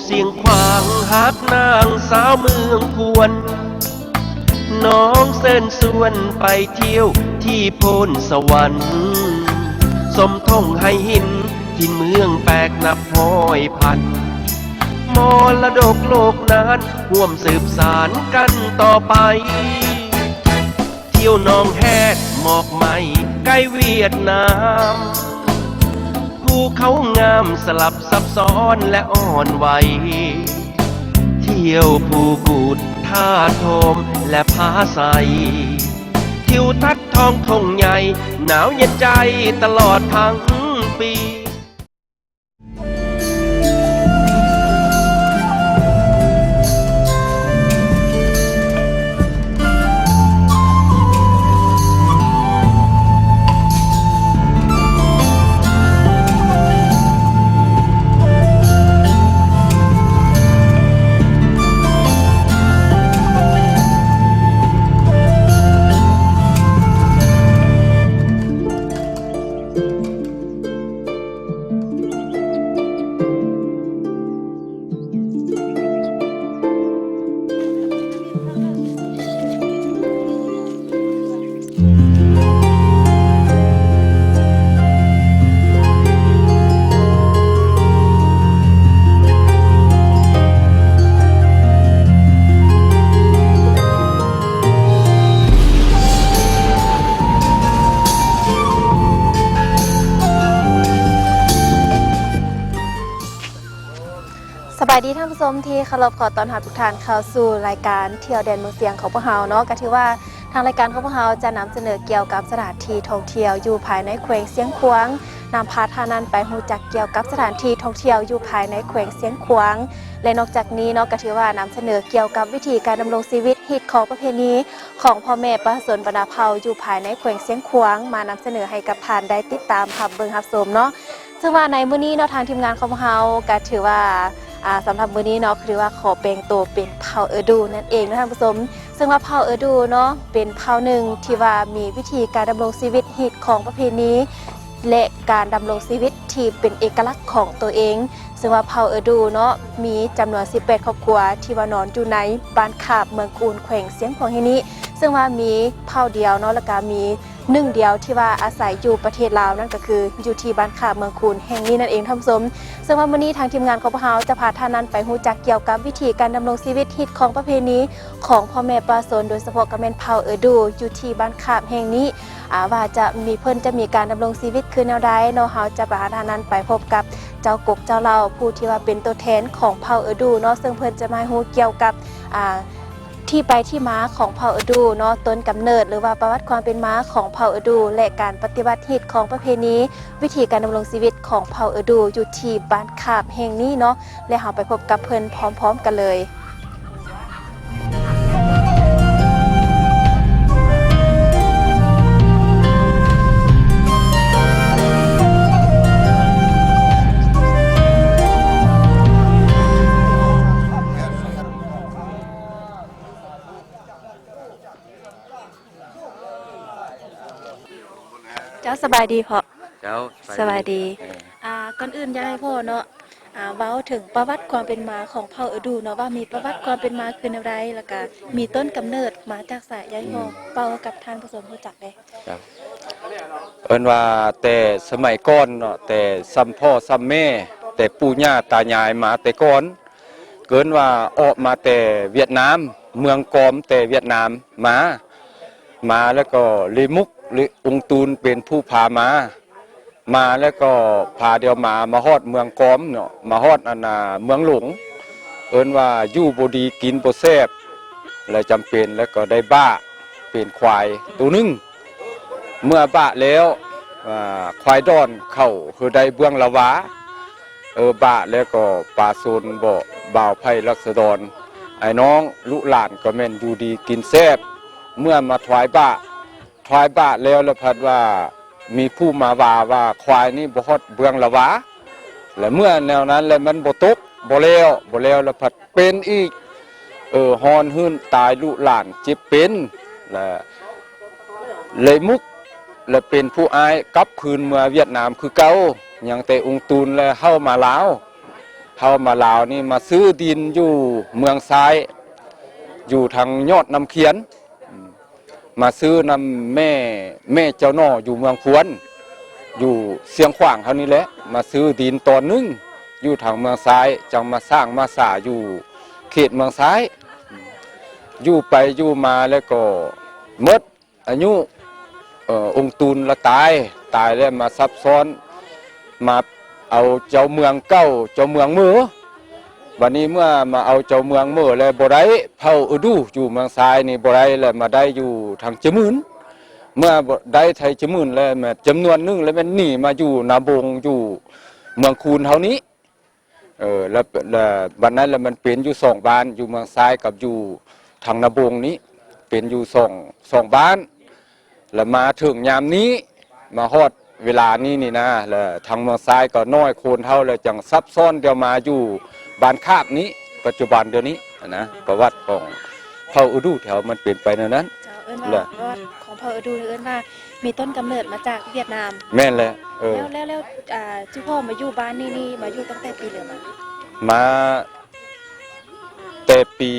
ສຽງຂວາງຮັກນາງສາວເມືອງຄວນ ນ້ອງເຊີນຊວນໄປທ່ຽວທີ່ໂພນສະຫວັນ ຊົມທົ່ງໄຫຫີນຖິ່ນເມືອງແປກນັບຮ້ອຍພັນ ມໍລະດົກໂລກນານຮ່ວມສືບສານກັນຕໍ່ໄປ ທ່ຽວໜອງແຮດໝອກໄມ້ໃກ້ຫວຽດນາມ ພູເຂົາງາມສະຫຼັບຊັບຊ້ອນແລະອ່ອນໄຫວ ທ່ຽວພູກູດທາດໂທມແລະຜາໄຊ ທິວທັດທ້ອງທົ່ງໃຫຍ່ໜາວເຢັນໃຈຕະຫຼອດທັງປີ. ສະບາຍດີທ່ານຜູ້ຊົມທີ່ເຄົາລົບ, ຂໍຕ້ອນຮັບທຸກທ່ານເຂົ້າສູ່ລາຍການທ່ຽວແດນເມືອງຊຽງຂອງພວກເຮົາເນາະ. ກໍຖືວ່າທາງລາຍການຂອງພວກເຮົາຈະນຳສະເໜີກ່ຽວກັບສະຖານທີ່ທ່ອງທ່ຽວຢູ່ພາຍໃນແຂວງຊຽງຂວາງ, ນຳພາທ່ານນັ້ນໄປຮູ້ຈັກກ່ຽວກັບສະຖານທີ່ທ່ອງທ່ຽວຢູ່ພາຍໃນແຂວງຊຽງຂວາງ ແລະ ນອກຈາກນີ້ເນາະ ກໍຖືວ່ານຳສະເໜີກ່ຽວກັບວິຖີການດຳລົງຊີວິດ, ຮີດຄອງປະເພນີຂອງພໍ່ແມ່ປະຊາຊົນບັນດາເຜົ່າຢູ່ພາຍໃນແຂວງຊຽງຂວາງ ມານຳສະເໜີໃຫ້ກັບທ່ານໄດ້ຕິດຕາມຮັບເບິ່ງຮັບຊົມເນາະ. ເຊິ່ງວ່າໃນມື້ນີ້ເນາະ ທາງທີມງານຂອງພວກເຮົາກໍຖືວ່າ ອ່າ ສຳລັບມື້ນີ້ເນາະ ຄືວ່າຂໍແປງໂຕເປັນເຜົ່າເອີດູນັ້ນເອງເນາະທ່ານຜູ້ຊົມ. ເຊິ່ງວ່າເຜົ່າເອີດູເນາະ ເປັນເຜົ່າໜຶ່ງທີ່ວ່າມີວິຖີການດຳລົງຊີວິດ, ຮີດຄອງປະເພນີ ແລະ ການດຳລົງຊີວິດທີ່ເປັນເອກະລັກຂອງຕົວເອງ. ເຊິ່ງວ່າເຜົ່າເອີດູເນາະ ມີຈຳນວນສິບແປດຄອບຄົວທີ່ວ່ານອນຢູ່ໃນບ້ານຂາບ ເມືອງຄູນ ແຂວງຊຽງຂວາງແຫ່ງນີ້. ເຊິ່ງວ່າມີເຜົ່າດຽວເນາະ ແລ້ວກະມີ ໜຶ່ງດຽວທີ່ວ່າອາໄສຢູ່ປະເທດລາວນັ້ນ ກໍຄືຢູ່ທີ່ບ້ານຂາບເມືອງຄູນແຫ່ງນີ້ນັ້ນເອງທ່ານຜູ້ຊົມ. ເຊິ່ງວ່າມື້ນີ້ທາງທີມງານຂອງພວກເຮົາຈະພາທ່ານນັ້ນໄປຮູ້ຈັກກ່ຽວກັບວິຖີການດຳລົງຊີວິດ, ຮີດຄອງປະເພນີຂອງພໍ່ແມ່ປະຊາຊົນ, ໂດຍສະເພາະກໍແມ່ນເຜົ່າເອີດູຢູ່ທີ່ບ້ານຂາບແຫ່ງນີ້ ອາ ວ່າຈະມີ ເພິ່ນຈະມີການດຳລົງຊີວິດຄືແນວໃດເນາະ. ເຮົາຈະພາທ່ານນັ້ນໄປພົບກັບເຈົ້າກົກເຈົ້າເຫຼົ່າ ຜູ້ທີ່ວ່າເປັນຕົວແທນຂອງເຜົ່າເອີດູເນາະ ເຊິ່ງເພິ່ນຈະມາໃຫ້ຮູ້ກ່ຽວກັບ ອາ ທີ່ໄປທີ່ມາຂອງເຜົ່າເອີດູເນາະ, ຕົ້ນກຳເນີດ ຫຼືວ່າປະຫວັດຄວາມເປັນມາຂອງເຜົ່າເອີດູ ແລະ ການປະຕິບັດຮີດຄອງປະເພນີ, ວິຖີການດຳລົງຊີວິດຂອງເຜົ່າເອີດູຢູ່ທີ່ບ້ານຂາບແຫ່ງນີ້ເນາະ ແລະ ເຮົາໄປພົບກັບເພິ່ນພ້ອມໆກັນເລີຍ. ເຈົ້າ ສະບາຍດີພໍ່. ເຈົ້າ ສະບາຍດີ. ເອີ ອ່າ ກ່ອນອື່ນຢາກໃຫ້ພໍ່ເນາະ ອ່າ ເວົ້າເຖິງປະຫວັດຄວາມເປັນມາຂອງເຜົ່າເອີດູເນາະ ວ່າມີປະຫວັດຄວາມເປັນມາຄືແນວໃດ ແລ້ວກະມີຕົ້ນກຳເນີດມາຈາກໃສ ຢາກໃຫ້ພໍ່ ອືມ ເວົ້າກັບທ່ານຜູ້ຊົມຮູ້ຈັກແດ່. ເອີ້ນວ່າແຕ່ສະໄໝກ່ອນເນາະ ແຕ່ສ່ຳພໍ່ສ່ຳແມ່ ແຕ່ປູ່ຍ່າຕາຍາຍມາແຕ່ກ່ອນ ເອີ້ນວ່າອອກມາແຕ່ຫວຽດນາມ ເມືອງກອມແຕ່ຫວຽດນາມມາ ມາແລ້ວກໍເລມຸກ ເລ ອົງຕູນເປັນຜູ້ພາມາ ມາແລ້ວກໍພາດຽວມາ ມາຮອດເມືອງກອມເນາະ ມາຮອດອັນນ່າເມືອງຫຼົງ ເອີ້ນວ່າຢູ່ບໍ່ດີກິນບໍ່ແຊບ ແລ້ວຈຳເປັນແລ້ວກໍໄດ້ບ້າເປັນຄວາຍໂຕໜຶ່ງ. ເມື່ອບ້າແລ້ວ ອ່າ ຄວາຍດອນເຂົ້າຄືໄດ້ເບື້ອງລະວາ ເອີ ບ້າແລ້ວກໍປາຊົນເບາະ ບ່າວໄພລັດສະດອນ ອ້າຍນ້ອງລູກຫຼານກໍແມ່ນຢູ່ດີກິນແຊບ. ເມື່ອມາຖວາຍບ້າ ຖວາຍບ້າແລ້ວ ລະພັດວ່າມີຜູ້ມາວ່າວ່າຄວາຍນີ້ບໍ່ຮອດເບື້ອງລະວາ ແລະ ເມື່ອແນວນັ້ນແລ້ວມັນບໍ່ຕົກ ບໍ່ແລ້ວ ບໍ່ແລ້ວ ລະພັດ ເປັນອີກ ເອີ ຮ້ອນຫື້ນຕາຍ ລູກຫຼານເຈັບເປັນ ແລະ ເລມຸກ ແລະ ເປັນຜູ້ອ້າຍກັບຄືນເມືອຫວຽດນາມຄືເກົ່າ ຍັງແຕ່ອົງຕູນ ແລະ ເຮົາມາລາວ ເຮົາມາລາວນີ້ມາຊື້ດິນຢູ່ເມືອງຊາຍ ຢູ່ທາງຍອດນ້ຳຂຽນ ມາຊື້ນຳແມ່ ແມ່ເຈົ້າໜໍ່ຢູ່ເມືອງພວນ ຢູ່ຊຽງຂວາງເຮົານີ້ແຫຼະ ມາຊື້ດິນຕອນໜຶ່ງຢູ່ທາງເມືອງຊາຍ ຈັ່ງມາສ້າງມາສາຢູ່ເຂດເມືອງຊາຍ ຢູ່ໄປຢູ່ມາແລ້ວກໍໝົດ ອາຍຸ ເອີ ອົງຕູນລະຕາຍ ຕາຍແລ້ວມາຊັບຊ້ອນ ມາເອົາເຈົ້າເມືອງເກົ່າ ເຈົ້າເມືອງເໝີ ບັດນີ້ເມື່ອມາເອົາເຈົ້າເມືອງເໝີແລ້ວບໍ່ໄດ້ ເຜົ່າອະດູຢູ່ເມືອງຊາຍນີ້ບໍ່ໄດ້ ແລ້ວມາໄດ້ຢູ່ທາງຈະໝືນ ເມື່ອບໍ່ໄດ້ໄທຈະໝືນແລ້ວ ແມ່ນຈຳນວນໜຶ່ງແລ້ວແມ່ນໜີມາຢູ່ນາບົງ ຢູ່ເມືອງຄູນເຮົານີ້. ເອີ ແລ້ວ ແລ້ວບັດນັ້ນລະມັນເປັນຢູ່ສອງບ້ານ ຢູ່ເມືອງຊາຍກັບຢູ່ທາງນາບົງນີ້ ເປັນຢູ່ສອງ ສອງບ້ານ ລະມາເຖິງຍາມນີ້ ມາຮອດເວລານີ້ນີ້ນະ ລະທາງເມືອງຊາຍກໍນ້ອຍ ຄົນເຖົ້າລະຈັ່ງຊັບຊ້ອນ ດຽວມາຢູ່ບ້ານຂາບນີ້ ປັດຈຸບັນດຽວນີ້ນະ ປະຫວັດຂອງເຜົ່າອະດູແຖວມັນເປັນໄປແນວນັ້ນ. ເຈົ້າ ເອີ້ນວ່າ ລະ ປະຫວັດຂອງເຜົ່າອະດູ ເອີ້ນວ່າ ມີຕົ້ນກຳເນີດມາຈາກຫວຽດນາມ. ແມ່ນແຫຼະ ເອີ ແລ້ວ ແລ້ວ ແລ້ວ ອ່າ ຈຸພໍ່ມາຢູ່ບ້ານນີ້ນີ້ ມາຢູ່ຕັ້ງແຕ່ປີໃດມາ? ມາແຕ່ປີ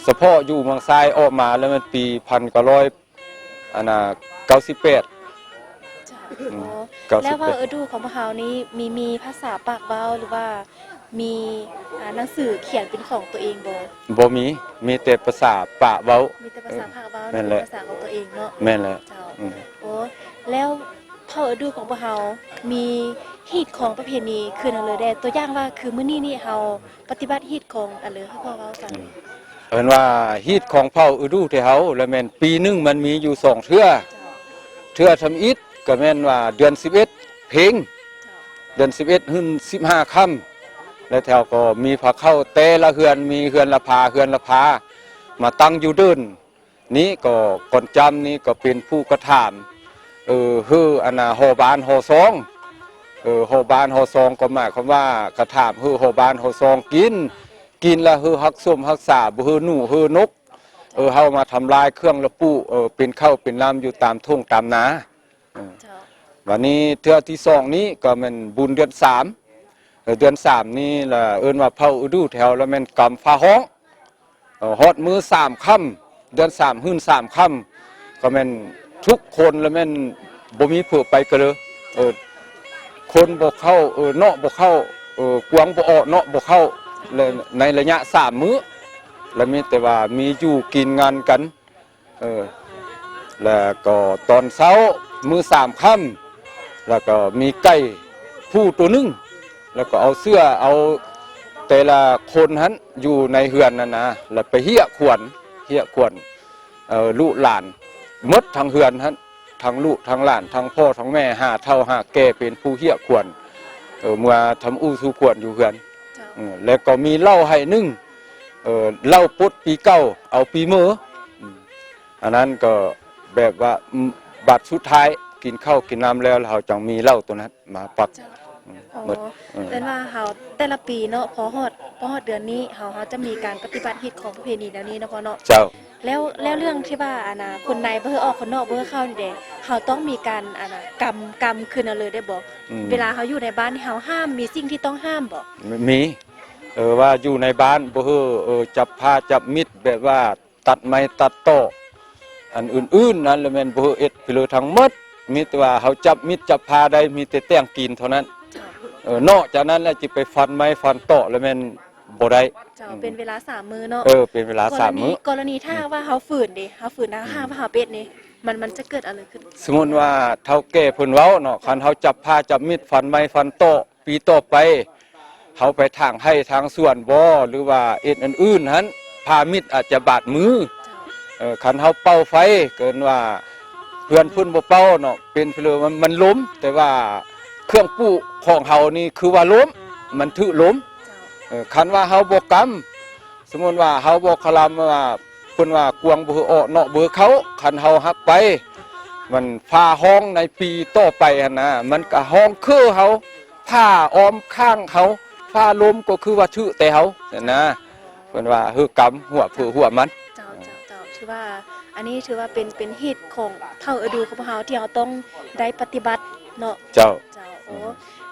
ສະເພາະຢູ່ເມືອງຊາຍອອກມາແລ້ວແມ່ນປີພັນເກົ້າຮ້ອຍ ອັນນ່າ ເກົ້າສິບແປດ. ເຈົ້າ ອືມ ເກົ້າສິບແປດ. ແລ້ວເວົ້າອະດູຂອງພວກເຮົານີ້ ມີ ມີພາສາປາກເວົ້າ ຫຼືວ່າ ມີ ອ່າ ໜັງສືຂຽນເປັນຂອງຕົວເອງບໍ່? ບໍ່ມີ ມີແຕ່ພາສາປາກເວົ້າ. ມີແຕ່ພາສາປາກເວົ້າ ເອີ ແມ່ນແຫຼະ ເນາະ ເປັນພາສາຂອງຕົວເອງເນາະ. ແມ່ນແຫຼະ. ເຈົ້າ ອືມ ໂອ້ ແລ້ວເຜົ່າອະດູຂອງພວກເຮົາມີຮີດຄອງປະເພນີຄືຫຍັງເລີຍແດ່? ຕົວຢ່າງວ່າຄືມື້ນີ້ນີ້ເຮົາປະຕິບັດຮີດຄອງອັນເລີ ໃຫ້ພໍ່ເວົ້າຟັງ. ອືມ ເອີ້ນວ່າຮີດຂອງເຜົ່າອະດູແທ້ເຮົາລະແມ່ນປີໜຶ່ງມັນມີຢູ່ສອງເທື່ອ. ເຈົ້າ ເທື່ອທຳອິດກໍແມ່ນວ່າເດືອນສິບເອັດເພັງ ເຈົ້າ ເດືອນສິບເອັດ ຂຶ້ນສິບຫ້າຄ່ຳ ແລະແຖວກໍມີພາເຂົ້າແຕ່ລະເຮືອນ ມີເຮືອນລະພາ ເຮືອນລະພາ ມາຕັ້ງຢູ່ເດີ່ນນີ້ ກໍກ່ອນຈ້ຳນີ້ກໍເປັນຜູ້ກະຖາມ ເອີ ເຮີ ອັນນ່າ ຫໍບ້ານຫໍຊ່ອງ ເອີ ຫໍບ້ານຫໍຊ່ອງ ກໍໝາຍຄວາມວ່າກະຖາມເຮີຫໍບ້ານຫໍຊ່ອງກິນ ກິນລະເຮີຮັກສົມຮັກສາ ບໍ່ເຮີໜູເຮີນົກ ເອີ ເຮົາມາທຳລາຍເຄື່ອງລະປູກ ເອີ ເປັນເຂົ້າເປັນນ້ຳຢູ່ຕາມທົ່ງຕາມນາ. ເອີ ເຈົ້າ ບາດນີ້ເທື່ອທີສອງນີ້ກໍແມ່ນບຸນເດືອນສາມ ເອີ ເດືອນສາມນີ້ລະເອີ້ນວ່າເຜົ່າອະດູແຖວລະແມ່ນກຳຟ້າຮ້ອງ ເອີ ຮອດມື້ສາມຄ່ຳ ເດືອນສາມ ຮືນສາມຄ່ຳ ກໍແມ່ນທຸກຄົນລະແມ່ນບໍ່ມີເຜີໄປກະເລີ ເອີ ຄົນບໍ່ເຂົ້າ ເອີ ເນາະບໍ່ເຂົ້າ ເອີ ກວາງບໍ່ອອກ ເນາະບໍ່ເຂົ້າ ແລະໃນໄລຍະສາມມື້ ລະມີແຕ່ວ່າມີຢູ່ກິນງານກັນ. ເອີ ແລ້ວກໍຕອນເຊົ້າມື້ສາມຄ່ຳ ແລ້ວກໍມີໄກ່ຜູ້ໂຕໜຶ່ງ ແລ້ວກໍເອົາເສື້ອເອົາແຕ່ລະຄົນຫັ້ນຢູ່ໃນເຮືອນຫັ້ນນະ ແລ້ວໄປເຫຍຂວັນ ເຫຍຂວັນ ເອີ ລູກຫຼານໝົດທັງເຮືອນຫັ້ນ ທັງລູກທັງຫຼານ ທັງພໍ່ທັງແມ່ ຫາເຖົ້າຫາແກ່ ເປັນຜູ້ເຫຍຂວັນ ເອີ ເມື່ອທຳອູ່ສູ່ຂວັນຢູ່ເຮືອນ. ເຈົ້າ ເອີ ແລ້ວກໍມີເຫຼົ້າໄຫໜຶ່ງ ເອີ ເຫຼົ້າປົດປີເກົ່າ ເອົາປີເໝີ ອືມ ອັນນັ້ນກໍແບບວ່າ ອືມ ບາດສຸດທ້າຍ ກິນເຂົ້າກິນນ້ຳແລ້ວ ເຮົາຈັ່ງມີເຫຼົ້າໂຕນັ້ນມາປັກ ເຈົ້າ ອືມ ອໍ ໝົດ ເອີ ເອີ້ນວ່າເຮົາແຕ່ລະປີເນາະ ພໍຮອດ ພໍຮອດເດືອນນີ້ ເຮົາ ເຮົາຈະມີການປະຕິບັດຮີດຄອງປະເພນີແນວນີ້ເນາະພໍ່ເນາະ. ເຈົ້າ ແລ້ວ ແລ້ວເລື່ອງທີ່ວ່າ ອັນນ່າ ຄົນໃນບໍ່ໃຫ້ອອກ ຄົນນອກບໍ່ໃຫ້ເຂົ້ານີ້ເດ ເຮົາຕ້ອງມີການ ອັນນ່າ ກຳ ກຳຄືນເອົາເລີຍໄດ້ບໍ່? ອືມ ເວລາເຮົາຢູ່ໃນບ້ານນີ້ ເຮົາຫ້າມ ມີສິ່ງທີ່ຕ້ອງຫ້າມບໍ່? ມີ ເອີ ວ່າຢູ່ໃນບ້ານບໍ່ໃຫ້ ເອີ ຈັບຜ້າຈັບມິດ ແບບວ່າ ຕັດໄມ້ຕັດຕໍ ອັນອື່ນໆນັ້ນລະແມ່ນບໍ່ເຮັດໄປເລີຍທັງໝົດ ມີແຕ່ວ່າເຮົາຈັບມິດຈັບພາໄດ້ ມີແຕ່ແຕ່ງກິນເທົ່ານັ້ນ. ເອີ ນອກຈາກນັ້ນລະຊິໄປຟັນໄມ້ຟັນຕໍລະແມ່ນບໍ່ໄດ້. ເຈົ້າ ອືມ ເປັນເວລາສາມມື້ເນາະ. ເອີ ເປັນເວລາສາມມື້. ກໍລະນີ ກໍລະນີຖ້າຫາກວ່າເຮົາຝືນເດ ເຮົາຝືນ ຖ້າຫາກວ່າເຮົາເປັດນີ້ ມັນ ມັນຈະເກີດອະໄລຂຶ້ນ? ສົມມຸດວ່າເຖົ້າແກ່ເພິ່ນເວົ້າເນາະ ຄັນເຮົາຈັບພາຈັບມິດຟັນໄມ້ຟັນຕໍ ປີຕໍ່ໄປ ເຮົາໄປຖາງໄຮ່ຖາງສວນບໍ່ ຫຼືວ່າເຮັດອັນອື່ນຫັ້ນ ພາມິດອາດຈະບາດມື. ເອີ ຄັນເຮົາເປົ່າໄຟ ເອີ້ນວ່າເຮືອນເພິ່ນບໍ່ເປົ່າເນາະ ເປັນເທື່ອມັນ ມັນລົມ ແຕ່ວ່າເຄື່ອງປູກຂອງເຮົານີ້ຄືວ່າລົມ ມັນຖືກລົມ. ເອີ ຄັນວ່າເຮົາບໍ່ກຳ ສົມມຸດວ່າເຮົາບໍ່ຄະລຳວ່າ ເພິ່ນວ່າກວາງບໍ່ໃຫ້ອອກ ເນາະບໍ່ໃຫ້ເຂົ້າ ຄັນເຮົາຫາກໄປ ມັນຟ້າຮ້ອງໃນປີຕໍ່ໄປຫັ້ນນະ ມັນກະຮ້ອງຄືເຮົາ ຟ້າອ້ອມຂ້າງເຮົາ ຟ້າລົມກໍຄືວ່າຖືແຕ່ເຮົາຊັ້ນນະ. ເພິ່ນວ່າ ເຮີກຳຫົວເຜືອຫົວມັນ. ເຈົ້າ ເຈົ້າ ເຈົ້າ ຖືວ່າ ອັນນີ້ຖືວ່າເປັນ ເປັນຮີດຂອງເຜົ່າອະດູຂອງພວກເຮົາ ທີ່ເຮົາຕ້ອງໄດ້ປະຕິບັດເນາະ. ເຈົ້າ ເຈົ້າ ໂອ້ ອືມ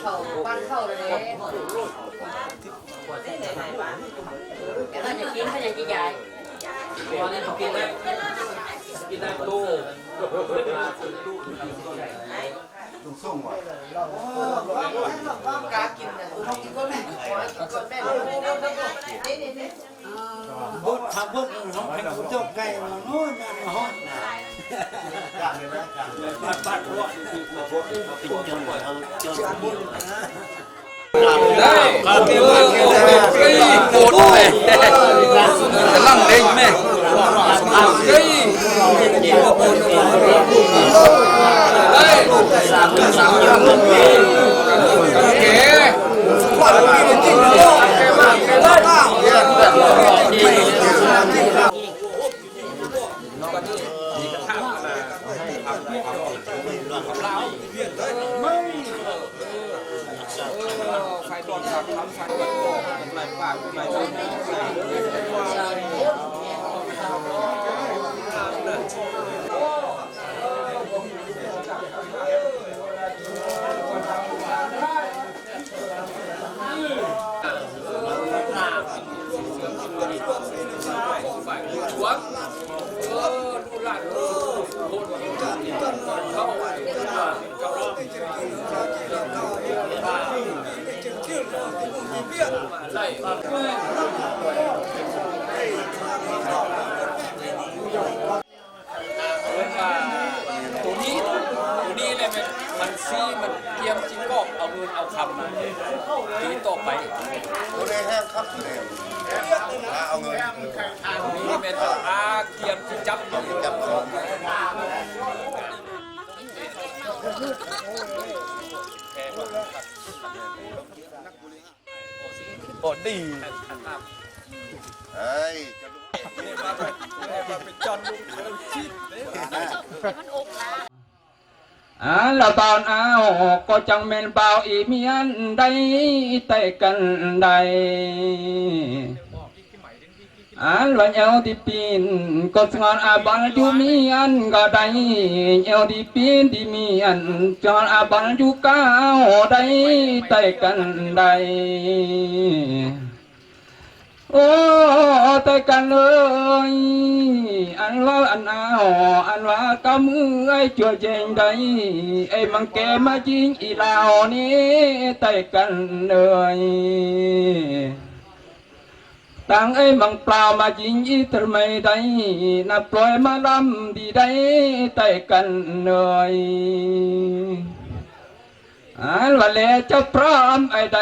ເຂົ້າ ປັ້ນເຂົ້າແລ້ວເດ້ ແຕ່ວ່າຈະກິນ ເຂົາຍັງຊິຢາຍ ກິນໄດ້ ກິນໄດ້ຕູ້ ກາກິນນະ ເຂົາກິນກ່ອນແມ່ ເຂົາກິນກ່ອນແມ່ ນີ້ໆໆ ເບິດ ຖ້າເບິດ ເຮົາໃຫ້ເຈົ້າໄກ່ມາໂນ້ນມາຮອດນະ ບັດ ບັດ ເອົາຈົນ ເອົາຈົນ ໂກດແມ່ ກຳລັງເດ້ງແມ່ ໂຕນີ້ ໂຕນີ້ແຫຼະແມ່ນມັນຊີ້ ມັນກຽມຊິກອບເອົາເງິນເອົາຄຳປີຕໍ່ໄປ ບໍ່ໄດ້ແຮງຄັກແລ້ວ ຫາເອົາເງິນ ໂຕນີ້ແມ່ນອາກຽມຊິຈັບ ຈັບເອົາ ໂອ້ ດີ ເອີຍ ອາ ລະບ່າວອາວ ກໍຈັ່ງແມ່ນບ່າວອີ່ມຽນໄດ້ ແຕ່ກັນໄດ້ ອັນວ່າແອວທີ່ປີນກໍສະຫງ່າອາບັນຢູ່ມີອັນກໍໄດ້ ແອວທີ່ປີນທີ່ມີອັນສະຫງ່າອາບັນຢູ່ກ້າວໄດ້ ແຕ່ກັນໄດ້ ໂອ້ ແຕ່ກັນເອີຍ ອັນວ່າອັນອາວ ອັນວ່າກະມືເອື້ອຍຈົວແຈງໄດ້ ໄອ້ມັງແກມາຍິງອີລາວນີ້ ແຕ່ກັນເອີຍ ຕັ້ງໄອ້ມັງປາວມາຍິງອີເຕີໄມໄດ້ ນະປ່ອຍມາລຳດີໄດ້ ແຕ່ກັນເອີຍ ອັນວ່າແລຈະປາມໄອ້ໃດ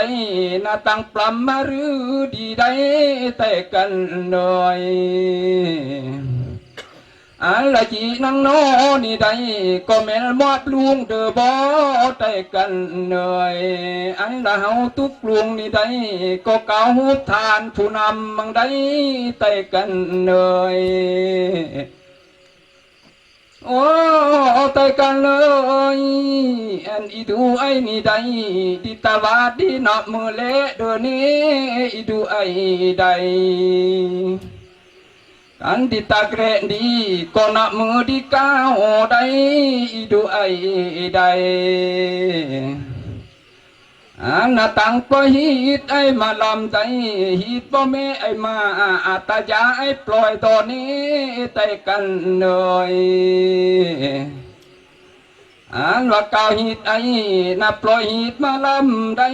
ນະຕັ້ງປາມມາລືດີໄດ້ ແຕ່ກັນເອີຍ ອັນລະຈີນາງນໍນີ້ໄດ້ ກໍແມ່ນມອບລຸງເດີບໍ່ ແຕ່ກັນເອີຍ ອັນລະເຮົາຕຸກລຸງນີ້ໄດ້ ກໍກ່າວຮູບທ່ານຜູ້ນຳມັງໄດ້ ແຕ່ກັນເອີຍ ໂອ້ ແຕ່ກັນເອີຍ ອັນອີດູໄອ້ນີ້ໄດ້ ດີຕາວາດດີນະມື້ແລເດີນີ້ ອີດູໄອ້ໄດ້ ອັນດີຕາແກຣະດີກໍນະມື້ດີກ້າວໄດ້ ອີດູໄອ້ໄດ້ ອັນນະຕັງປະຮີດໄອ້ມາລຳໄດ້ ຮີດບໍ່ແມ່ໄອ້ມາອາຕາຢາໄອ້ປ່ອຍຕອນນີ້ ແຕ່ກັນເອີຍ ອັນວ່າກ່າວຮີດໄອ້ ນະປ່ອຍຮີດມາລຳໄດ້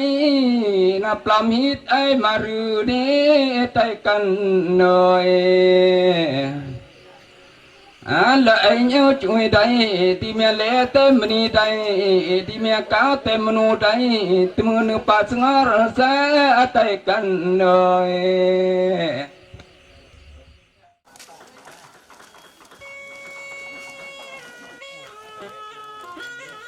ນະປລຳຮີດໄອ້ມາລືນີ້ ແຕ່ກັນເອີຍ ອັນລະໄອ້ເຍົ້າຈຸ້ຍໄດ້ ດີເມຍແລແຕ່ມະນີໄດ້ ດີເມຍກາວແຕ່ມະນູໄດ້ ຕະມືນືປາສະຫງ່າແຊແຕ່ກັນເອີຍ.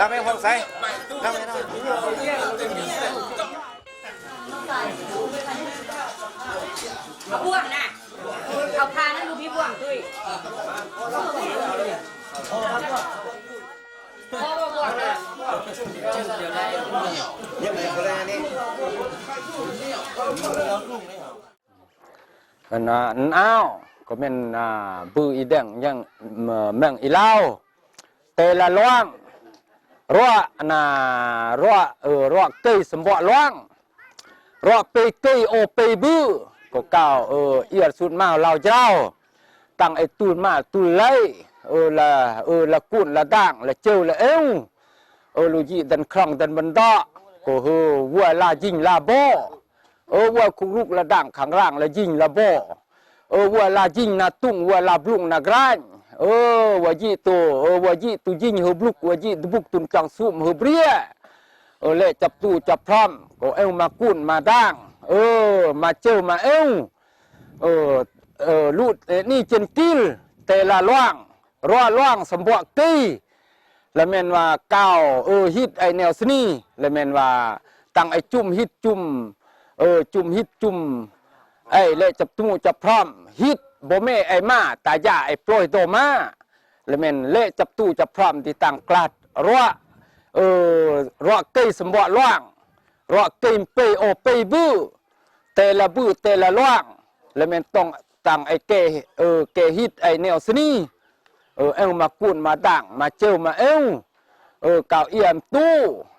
ນຳແມ່ນຂອງໃສ ນຳແມ່ນ ເອົາບ່ວງນະ ເອົາພານະ ລູກມີບ່ວງຕຸ້ຍ ບໍ່ ບໍ່ບ່ວງນະ ອັນນ່າ ອັນອ້າວ ກໍແມ່ນ ອ່າ ບືອີແດງ ຍັງ ແມ່ງອີລາວ ແຕ່ລະລວງ ຣວະ ອັນນ່າ ຣວະ ເອີ ຣວະເກີຍສຳເບາະລວງ ຣວະເປເກີຍໂອເປບື ກໍກ່າວ ເອີ ອຽດສຸດມາວລາວຈາວ ຕັ້ງໄອ້ຕູນມາຕູນໄລ ເອີ ລະ ເອີ ລະກູນລະດ່າງ ລະເຈີລະເອວ ເອີ ລູຢີດັນຄຣອງດັນບັນດາ ກໍເຮີ ວັວລາຍິງລາບໍ ເອີ ວັວຄຸກລຸກລະດ່າງຂ້າງລ່າງລະຍິງລະບໍ ເອີ ວັວລາຍິງນາຕຸງ ວັວລາບລຸງນາກຣາຍ ເອີ ວັວຢີໂຕ ເອີ ວັວຢີຕູຍິງເຮີບລຸກ ວັວຢີຕຸບຸກຕຸນຈອງສຸມເຮີເບຣຍ ເອີ ແລະຈັບຕູຈັບພຣອມ ກໍເອວມາກູນມາດ່າງ ເອີ ມາເຈີມາເອວ ເອີ ເອີ ລູດ ເອີ ນີ້ເຈັນກິລ ແຕ່ລະລວງ ຣວະລວງສຳເບາະກີ ລະແມ່ນວ່າກ່າວ ເອີ ຮີດໄອ້ແນວສະນີ ລະແມ່ນວ່າຕັ້ງໄອ້ຈຸ່ມຮີດຈຸ່ມ ເອີ ຈຸ່ມຮີດຈຸ່ມ ໄອ້ ແລະຈັບຕູຈັບພຣອມ ຮີດບໍ່ແມ່ໄອ້ມາ ຕາຢາໄອ້ປ່ອຍໂຕມາ ລະແມ່ນ ແລະຈັບຕູຈັບພຣອມທີ່ຕັ້ງກລາດ ຣວະ ເອີ ຣວະເກີຍສຳເບາະລວງ ຣວະເກີຍເປໂອເປບື ແຕ່ລະບືແຕ່ລະລວງ ລະແມ່ນຕ້ອງຕັ້ງໄອ້ແກ່ ເອີ ແກ່ຮີດໄອ້ແນວສະນີ ເອີ ເອວມາກູນມາດ່າງ ມາເຈີມາເອວ ເອີ ກ່າວອຽມຕູ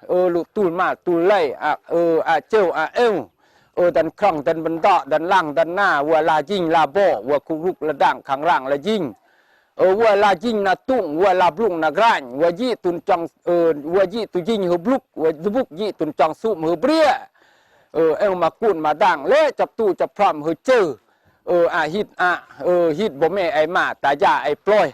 ເອີ ລູກຕູນມາຕູນໄລ ອາ ເອີ ອາເຈີອາເອວ ເອີ ດັນຄຣອງດັນບັນດາ ດັນລ່າງດັນນາ ວັວລາຍິງລາບໍ ວັວຄຸກລຸກລະດ່າງຂ້າງລ່າງລະຍິງ ເອີ ວັວລາຍິງນາຕຸງ ວັວລາບລຸງນາກຣາຍ ວັວຢີຕຸນຈອງ ເອີ ວັວຢີຕູຍິງເຮີບລຸກ ວັວຕຸບຸກຢີຕຸນຈອງສຸມເຮີເບຣຍ ເອີ ເອົາມາກຸນມາດັງ ແລະ ຈັບຕູ້ຈັບພຣອມ ເຮີເຈີ ເອີ ອາ ຮີດ ອາ ເອີ ຮີດບໍ່ແມ່ ໄອມາ ຕາຢາ ໄອປອຍ.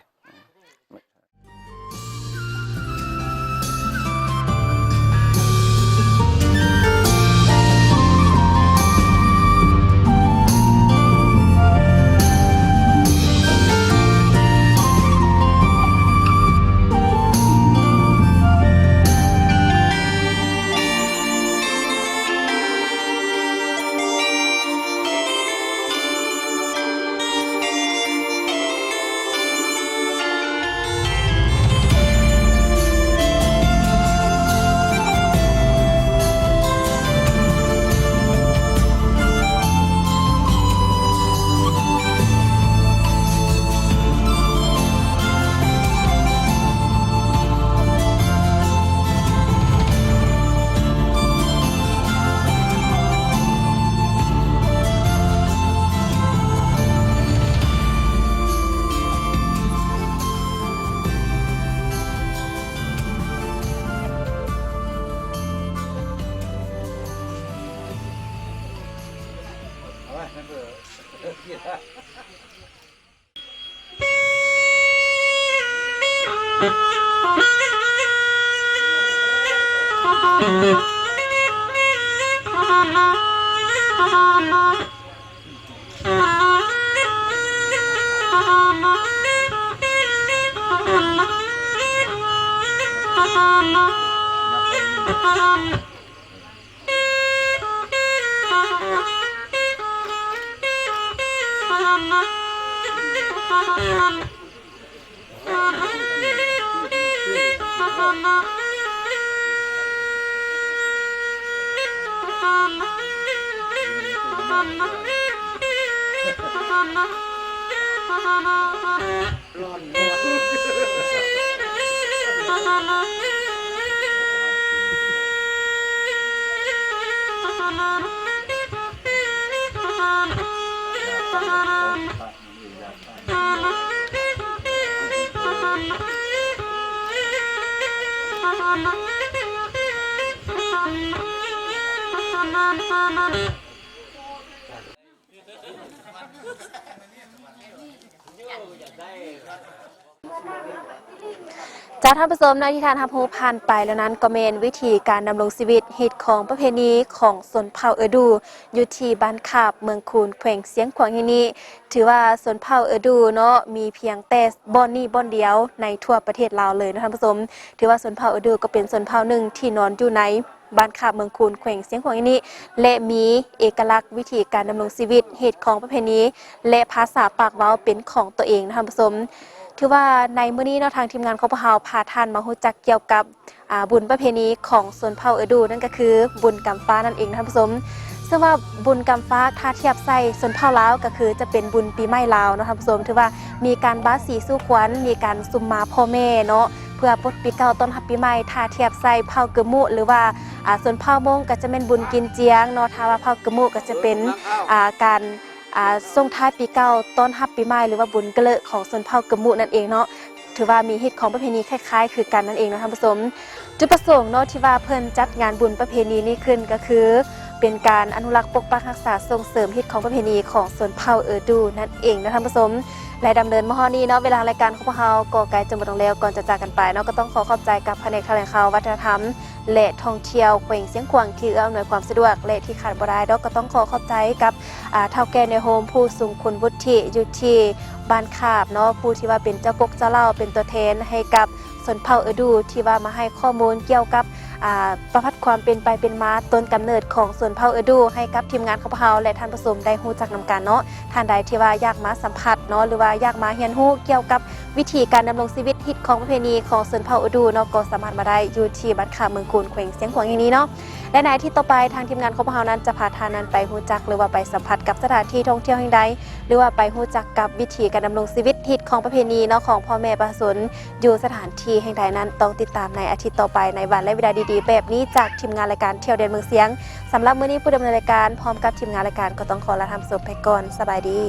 ເຈົ້າ ທ່ານຜູ້ຊົມເນາະ ທີ່ທ່ານຮັບຮູ້ຜ່ານໄປແລ້ວນັ້ນ ກໍແມ່ນວິຖີການດຳລົງຊີວິດ ຮີດຄອງປະເພນີຂອງຊົນເຜົ່າເອີດູ ຢູ່ທີ່ບ້ານຂາບ ເມືອງຄູນ ແຂວງຊຽງຂວາງແຫ່ງນີ້. ຖືວ່າຊົນເຜົ່າເອີດູເນາະ ມີພຽງແຕ່ບ່ອນນີ້ບ່ອນດຽວໃນທົ່ວປະເທດລາວເລີຍເນາະທ່ານຜູ້ຊົມ. ຖືວ່າຊົນເຜົ່າເອີດູກໍເປັນຊົນເຜົ່າໜຶ່ງທີ່ນອນຢູ່ໃນ ບ້ານຂາບເມືອງຄູນ ແຂວງຊຽງຂວາງແຫ່ງນີ້ ແລະ ມີເອກະລັກວິຖີການດຳລົງຊີວິດ, ຮີດຄອງປະເພນີ ແລະ ພາສາປາກເວົ້າເປັນຂອງຕົວເອງນະທ່ານຜູ້ຊົມ. ຖືວ່າໃນມື້ນີ້ເນາະ ທາງທີມງານຂອງພວກເຮົາພາທ່ານມາຮູ້ຈັກກ່ຽວກັບ ອາ ບຸນປະເພນີຂອງຊົນເຜົ່າເອີດູ ນັ້ນກໍຄືບຸນກຳຟ້ານັ້ນເອງນະທ່ານຜູ້ຊົມ. ເຊິ່ງວ່າບຸນກຳຟ້າ ຖ້າທຽບໃສ່ຊົນເຜົ່າລາວ ກໍຄືຈະເປັນບຸນປີໃໝ່ລາວເນາະທ່ານຜູ້ຊົມ. ຖືວ່າມີການບາສີສູ່ຂວັນ, ມີການຊຸມມາພໍ່ແມ່ເນາະ ເພື່ອປົດປີເກົ່າຕ້ອນຮັບປີໃໝ່. ຖ້າທຽບໃສ່ເຜົ່າກຶມມຸ ຫຼືວ່າ ອາ ຊົນເຜົ່າມົ້ງ ກໍຈະແມ່ນບຸນກິນຈຽງເນາະ. ຖ້າວ່າເຜົ່າກຶມມຸ ກໍຈະເປັນ ອາ ການ ອາ ສົ່ງທ້າຍປີເກົ່າຕ້ອນຮັບປີໃໝ່ ຫຼືວ່າບຸນກະເລີຂອງຊົນເຜົ່າກຶມມຸນັ້ນເອງເນາະ. ຖືວ່າມີຮີດຄອງປະເພນີຄ້າຍໆຄືກັນນັ້ນເອງເນາະທ່ານຜູ້ຊົມ. ຈຸດປະສົງເນາະ ທີ່ວ່າເພິ່ນຈັດງານບຸນປະເພນີນີ້ຂຶ້ນ ກໍຄືເປັນການອະນຸລັກປົກປັກຮັກສາສົ່ງເສີມຮີດຄອງປະເພນີຂອງຊົນເຜົ່າເອີດູນັ້ນເອງເນາະທ່ານຜູ້ຊົມ. ແລະ ດຳເນີນມາຮອດນີ້ເນາະ ເວລາລາຍການຂອງພວກເຮົາກໍໃກ້ຈະໝົດລົງແລ້ວ. ກ່ອນຈະຈາກກັນໄປເນາະ ກໍຕ້ອງຂໍຂອບໃຈກັບພະແນກຖະແຫຼງຂ່າວ ວັດທະນະທຳ ແລະ ທ່ອງທ່ຽວແຂວງຊຽງຂວາງ ທີ່ເອື້ອອຳນວຍຄວາມສະດວກ ແລະ ທີ່ຂາດບໍ່ໄດ້ດອກ ກໍຕ້ອງຂໍຂອບໃຈກັບ ອາ ເຖົ້າແກ່ນາຍໂຮມ ຜູ້ຊົງຄຸນວຸດທິຢູ່ທີ່ບ້ານຂາບເນາະ ຜູ້ທີ່ວ່າເປັນເຈົ້າກົກເຈົ້າເຫຼົ່າ ເປັນຕົວແທນໃຫ້ກັບຊົນເຜົ່າເອີດູ ທີ່ວ່າມາໃຫ້ຂໍ້ມູນກ່ຽວກັບ ອາ ປະຫວັດຄວາມເປັນໄປເປັນມາ ຕົ້ນກຳເນີດຂອງຊົນເຜົ່າເອີດູ ໃຫ້ກັບທີມງານຂອງພວກເຮົາ ແລະ ທ່ານຜູ້ຊົມໄດ້ຮູ້ຈັກນຳກັນເນາະ. ທ່ານໃດທີ່ວ່າຢາກມາສຳຜັດເນາະ ຫຼືວ່າຢາກມາຮຽນຮູ້ກ່ຽວກັບວິຖີການດຳລົງຊີວິດ ຮີດຄອງປະເພນີຂອງຊົນເຜົ່າເອີດູເນາະ ກໍສາມາດມາໄດ້ຢູ່ທີ່ບ້ານຂາບເມືອງຄູນ ແຂວງຊຽງຂວາງແຫ່ງນີ້ເນາະ. ແລະ ໃນອາທິດຕໍ່ໄປ ທາງທີມງານຂອງພວກເຮົານັ້ນຈະພາທ່ານນັ້ນໄປຮູ້ຈັກ ຫຼືວ່າໄປສຳຜັດກັບສະຖານທີ່ທ່ອງທ່ຽວແຫ່ງໃດ ຫຼືວ່າໄປຮູ້ຈັກກັບວິຖີການດຳລົງຊີວິດ ຮີດຄອງປະເພນີເນາະ ຂອງພໍ່ແມ່ປະຊາຊົນຢູ່ສະຖານທີ່ແຫ່ງໃດນັ້ນ ຕ້ອງຕິດຕາມໃນອາທິດຕໍ່ໄປ ໃນວັນ ແລະ ເວລາດີໆແບບນີ້ ຈາກທີມງານລາຍການທ່ຽວແດນເມືອງຊຽງ. ສຳລັບມື້ນີ້ ຜູ້ດຳເນີນລາຍການ ພ້ອມກັບທີມງານລາຍການ ກໍຕ້ອງຂໍລາທ່ານຜູ້ຊົມໄປກ່ອນ. ສະບາຍດີ.